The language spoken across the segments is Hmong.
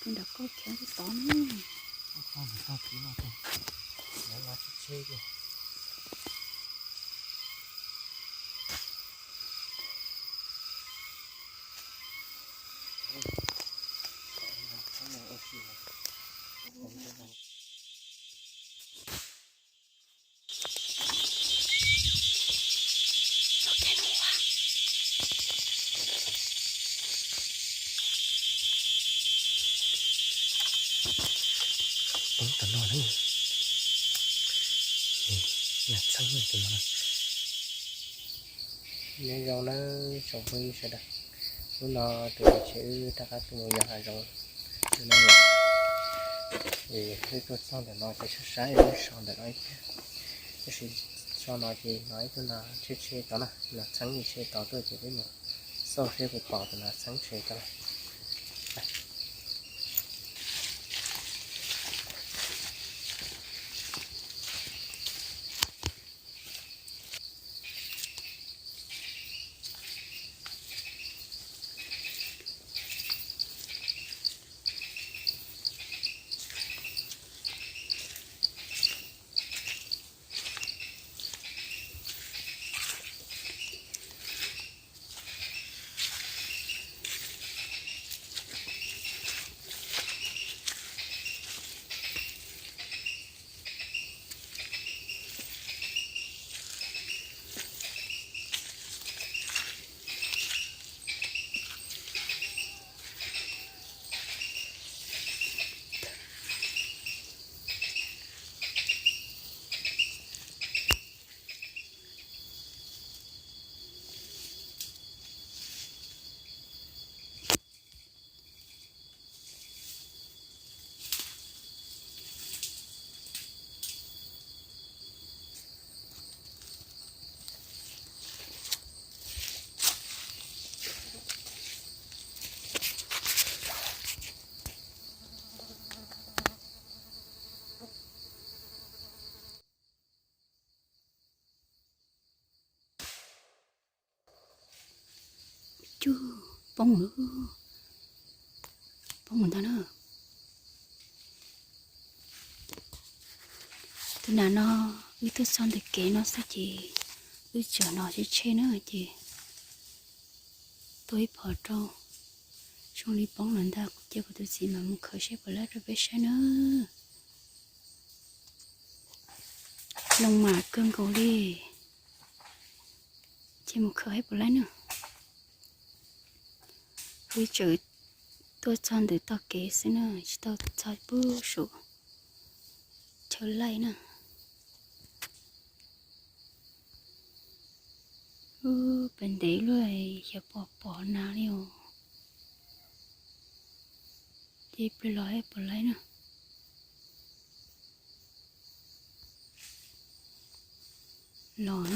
Nram koj khiav tod na. Poob tam no na. Nyob zoo nawb tsoom phooj ywg sawv daws, hnub no tus niam tsev wb rov qab tuaj mus yos hav zoov no. Wb tuaj txog ntawm no ces sab sab wb so ntawm no ib pliag, tab sis so no ces no ib tug nas tshe tshe tod na, nas txheeb tshe tod tuaj ces peb mus xauj seb puas pom tus nas txheeb tshe tod. Cug, poob lawm, poob ntag na. Tus nas no wb tuaj txog ntawm kev no xwb ces wb tseem hnov tshe tshe na ces tua ib phom rau, zoo li poob lawm ntag. Kuv cia kuv tus txiv mam mus khaws seb puas laib rau peb saib na. Loo mam kawg nkaus li. Ces mus khaws seb puas laib na. Wb tseem tuaj txog ntawm tog kev xwb na, tsis tau txog pub saum chaw laij na. Ub, pem ntev luaj xyov puas pom nas li os. Ces pliag los puas laib na. Los,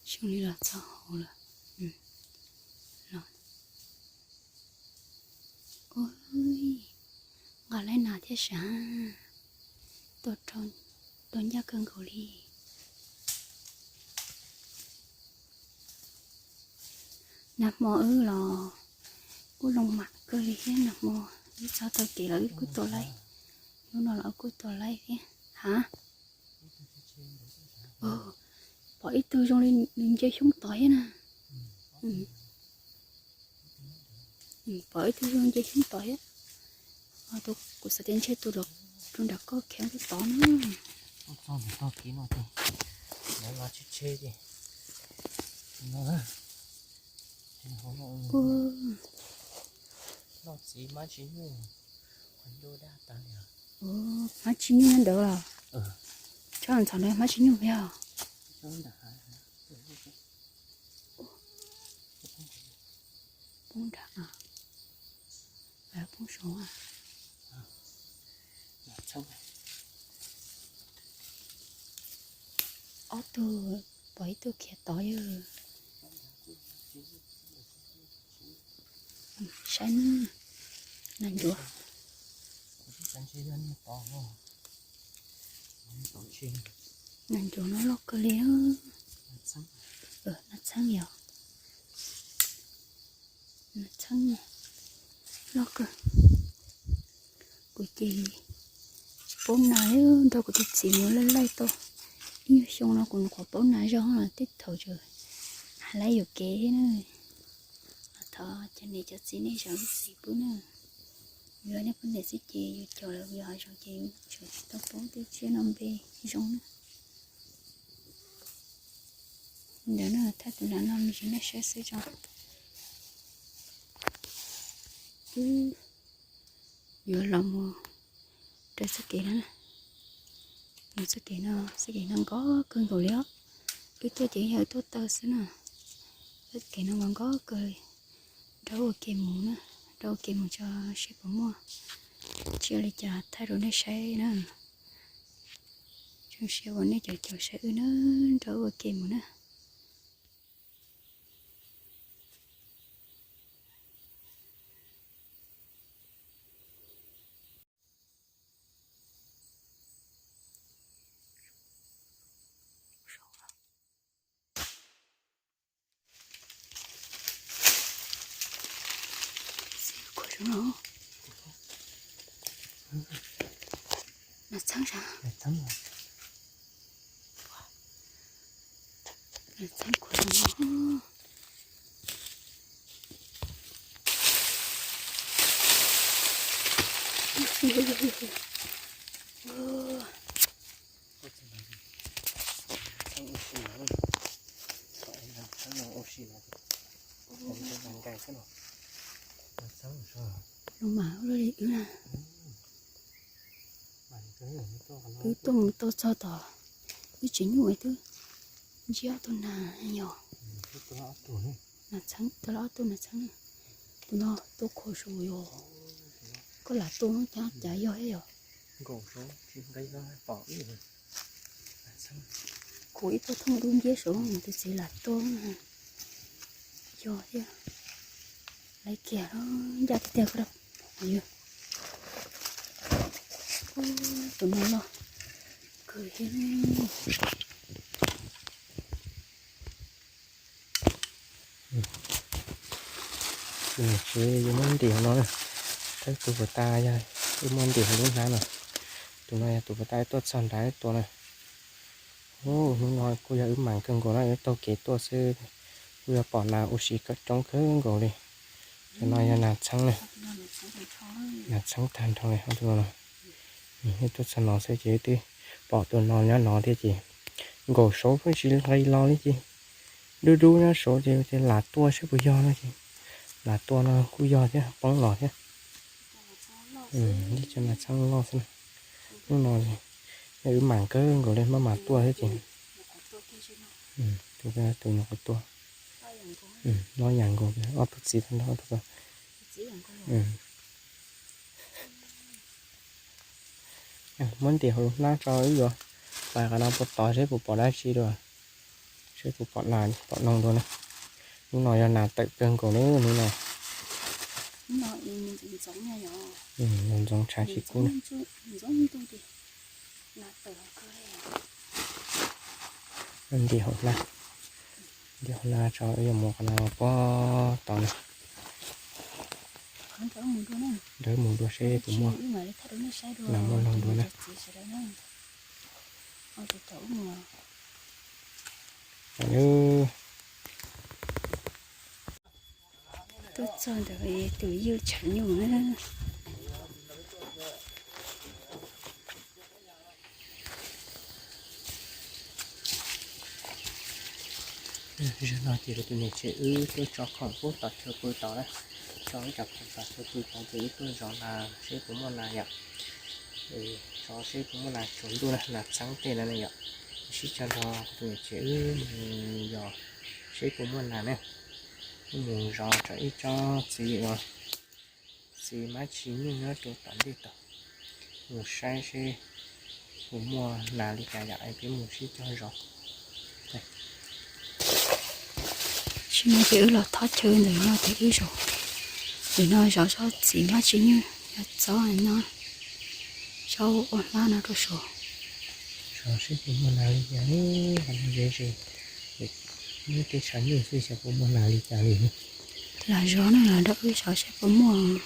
zoo li los txog hauv lawm. Los, ua, nqa laib nas thiab sav, tua rau, tua ncaj kawg nkaus li. Nag hmo wb los kuj loo mam kawg li thiab, nag hmo wb txog tog kev los wb kuj tua laib, hnub no los wb kuj tua laib thiab. Hav, pom ib tug zoo li nws nce xyoob tod thiab na. Pom ib tug zoo nce xyoob tod thiab. Kuv xav tias ntshe tus rau nram koj khiav tod na. Txog tog kev no ces lawv los tshe tshe ces no, noj txiv hmab tsis nyuj, qhov ncauj daj tas li. Hmab tsis nyuj nyob ntawd los? Tsob ntxhov ntawd hmab tsis nyuj yog? Poob nram, poob saud. Ob tug, pom ib tug khiav tod yog. Saib na, nas ncuav, nas ncuav no loj kawg li. Nas txheeb yog, nas txheeb. Loj kawg. Kuv ces tsis paub nas li, nrog kuv tus txiv mus laij laij tau ib nyuag xyoo no kuv nyuam qhuav paub nas zog, tej thaum tseem hais laiv yuam kev thiab na. Thov cov niam cov txiv nej zam lub txim pub na. Yog nej poj niam xwb ces yus caum lawm, yog hav zoov ces yus tseem tsis tau paub tej tsiaj no npe zoo na. Ntawd na, thaj tus nas no me ntsis nej saib xwb tso. Wb yuav los mus rau txoj kev no, mus txoj kev no, txoj kev no nkauj kawg nkaus li os. Wb tuaj ces yog wb tuaj taw xwb na. Txoj kev no nkauj nkauj kawg li. Nrog ua ke mus na, nrog ua ke mus tso seb puas muaj tsiaj li cas thaij rau nej saib na. Zoo siab uas nej caum caum saib wb na, nrog ua ke mus na. Nas txheeb sav? Nas txheeb khuav zoo no. Lub mas ua li wb na. Wb tuaj mus tuaj txog tom wb tsev nyuj twb ntsib ob tug nas yog. Nas txheeb, tus loj ob tug nas txheeb. Tus no tuaj khuav saud yog. Koj lam tuaj cab cav yog thiab yog. Khuav ib tug thooj dub nciab saud, tus txiv lam tuaj. Yog thiab. Laiv kiag los ncaj tiag tiag ko. Tus no loj kawg thiab. Tsev yuav muab ntim hauv no na. Saib tus puas tas, yog wb muab ntim hauv lub hnab no. Tus no yog tus puas tas tuaj txog nrad wb tua na. Hnub no kuj yog wb mas kawg nkaus na, wb taug kev tuaj xwb kuj yog pom nas ua si kawg coob kawg nkaus li. Cov no yog nas txheeb na, nas txheeb tag nrho li ob tug no. Wb tuaj txog no xwb ces wb twb pom tus no nyob no thiab ces nkaum saud pheej tsis nqis los li ces dub dub nyob saud ces lam tua saib puas yog no ces lam tua no kuj yog thiab, poob los thiab. Ib co nas txheeb loj xwb na. Hnub no yog wb mas kawg nkaus li maj mam tuaj thiab ces tus nyuam qhuav tua. Loj yam nkaus, ob tug txiv tag nrho ob tug. Muab ntim hauv lub hnab tso wb yuav pais qhov no puas tod seb puas pom dab tsi dua, seb puas pom nas pom noog dua na. Hnub no yog nas tawm kawg nkaus li hnub no. Ntxoov tshav tsis kub na. Ntim hauv hnab, ntim hauv hnab tso wb yuav mus qhov no puag tod na. Nrog wb mus dua seb puas muaj nas muaj noog dua na. Tuaj txog ntawm tus ywj tshav nyuj na. Zaum no ces kuv tus niam tsev wb tuaj tso khoom pub tom chaw pw tod na, tso ib co khoom tom chaw pw tod ces wb tuaj zov nas seb puas muaj nas yom. Zov seb puas muaj nas tsuag ntuj na, nas txheeb tej no na yom. Sib cog nrog kuv tus niam tsev wb mus yos seb puas muaj nas na. Wb mus zov tso ib tsob txiv uas txiv mab tsis nyuj nyob rau tom ntej tod, mus saib seb puas muaj nas li cas yom es peb mus sib cog zov. Tam sim no ces wb los thov chaw ntawm no ces wb zov, ntawm no zov tsob txiv mab tsis nyuj, yog tsob no, tsob ua hlab no rau saud. Zov seb puas muaj nas li cas li, qhov no ze ze, nyob tej tshav nyuj xwb xyov puas muaj nas li cas li. Lam zov no los rau wb zov seb puas muaj.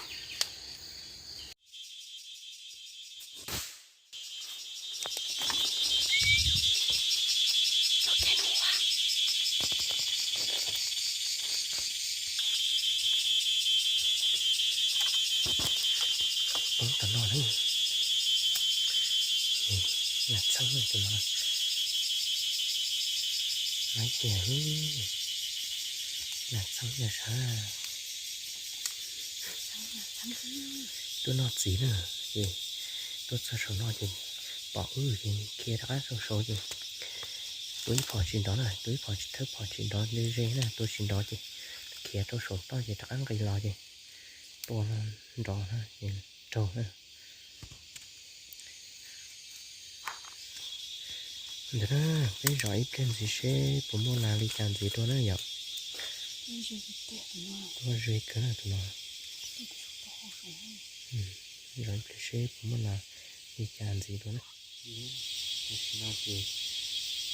No na, nas txheeb tus no, na tiag, nas txheeb yog sav. Tuaj noj txiv na, ces tuaj txog saum no ces pom wb ces khiav rov qab saum saud ces tua ib phom tsis nrov na, tua ib phom tsis, thawb phom tsis nrov ze na, tua tsis nrov ces khiav rau saum toj ces rov qab nqis los ces tua nrov na ces raug na. Ntawd na, peb zov ib pliag ntxiv seb puas muaj nas li cas ntxiv dua na yom. Tuaj ze kawg na tus no. Zov ib pliag seb puas muaj nas li cas ntxiv dua na. Tam sim no ces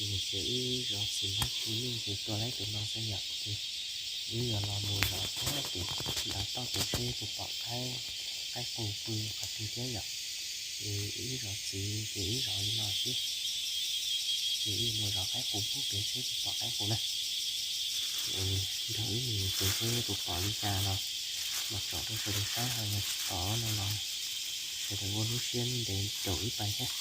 nws ces wb zov txiv hmab tsis yeej ces tua laib tus no xwb yom. Ces wb yuav los mus zov thiab ces nrov toj tus seb puas pom qaib, qaib qus pw qhov twg thiab yom. Ces wb zov txiv ces wb zov li no xwb. Ces wb mus zov qaib qus pub pem seb puas pom qaib qus na. Nrog wb mus pem seb puas pom li cas los mam tsom rau sawv daws saib, ho yog tsis pom no los sawv daws ua lub siab ntev caum wb pais thiab.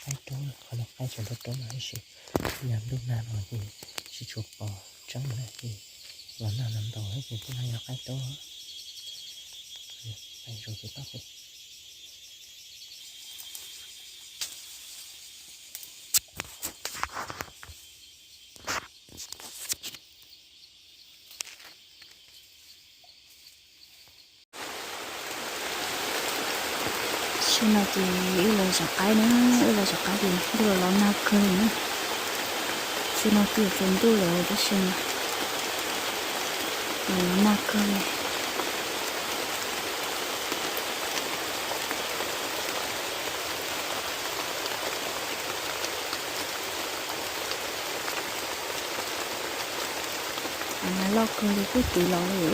Qaib roob, qhov no qaib tseem rau roob no tab sis yog ntuj nag no ces tsis tshua pom tseeb na ces los nag los ntaus ces twb yog qaib roob. Pais rau pem toj pem. Tam sim no ces wb los zov qaib na, wb los zov qaib ces ntuj los los nag kawg li na. Tam sim no twb yuav tsaus ntuj lawm tab sis los los nag kawg li. Nas loj kawg li kuj tiv los li.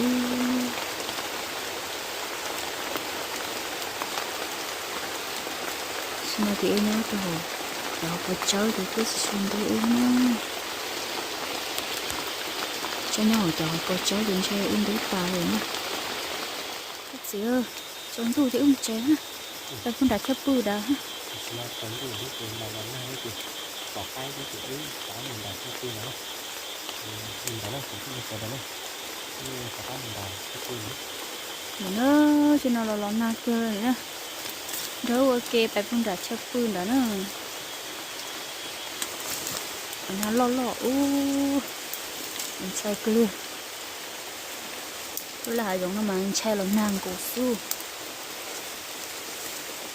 Tam sim no ces wb nyob rau hauv cov hauv paus tsawb ces kuj tsis tshua ntub wb na. Tseem nyob hauv cov hauv paus tsawb ces ntshe wb ntub tas li na. Koj txiv, tsaus ntuj ces wb mus tsev na, pais pub nram chaw pw nrad. Ntawm no, tam sim no los los nag kawg li na, nrog ua ke pais pub nram chaw pw nrad na. Nag loj loj ub, ntshai kawg li. Lub laj hav zoov no mas ntshai los nag nkaus xwb.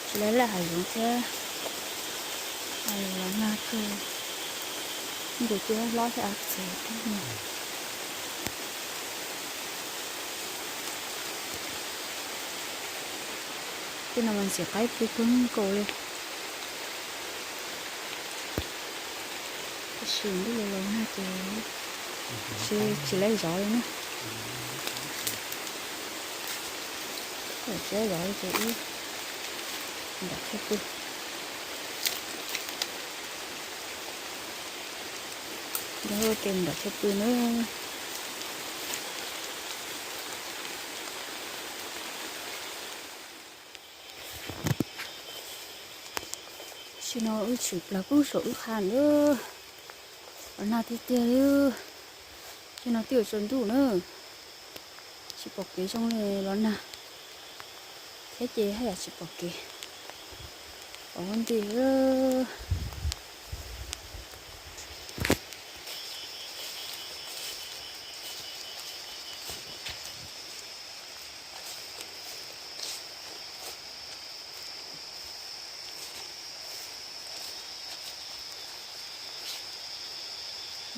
Tsis laj laj hav zoov thiab, los nag kawg. Nkaus cua hlob thiab av txwv thiab. Tej no mas ntxim qaib pw kawg nkaus li. Tab sis ntuj los los nag ces tsis, tsis laj zov li na. Tsis laj zov li ces wb nram chaw pw. Nrog ua ke nram chaw pw na. Tam sim no wb tshwm plaws pub saum wb qha na. Los nag tiag tiag li. Tam no twb yuav tsaus ntuj na. Tsis pom kev zoo li los nag thiab ces haj yam tsis pom kev. Pom huab nti.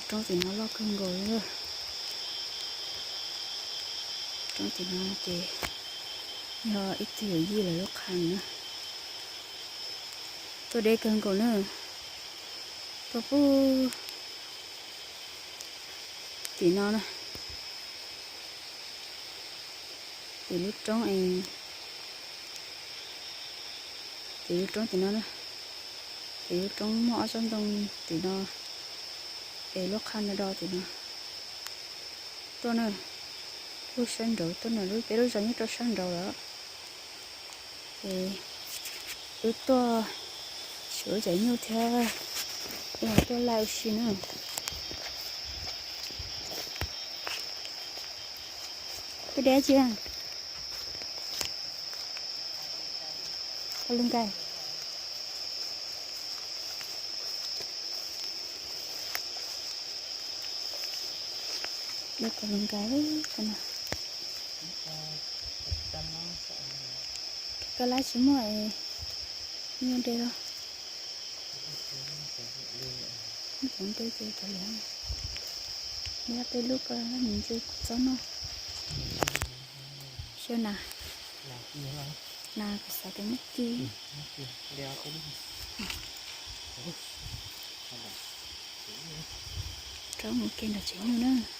Roob tim no loj kawg nkaus li. Roob tim no ces yog ib tug yawm yij lawv lub qha na. Tuaj deb kawg nkaus na. Tuaj pub tim no na. Tim lub roob es, tim lub roob tim no na. Pem lub roob muaj ob tsob ntoo tim no, es lub qhab no do tim no tuaj na, lub sab nraud tuaj na, peb lub zos nyob rau sab nraud lawm. Es wb tuaj xyuas cov nyuj thiab, wb tuaj laij ua si na. Koj deb tsi? Koj lub nkaij. Deb koj lub nkaij, koj na. Koj lab tsis muaj es nyuj deb los. Cov deb ces cov liam, liam peb lub ko, nws ntse kuv txob noj. Xyov na, na kuv xav tias muab kis. Rov mus ke nram tsev nyuj na.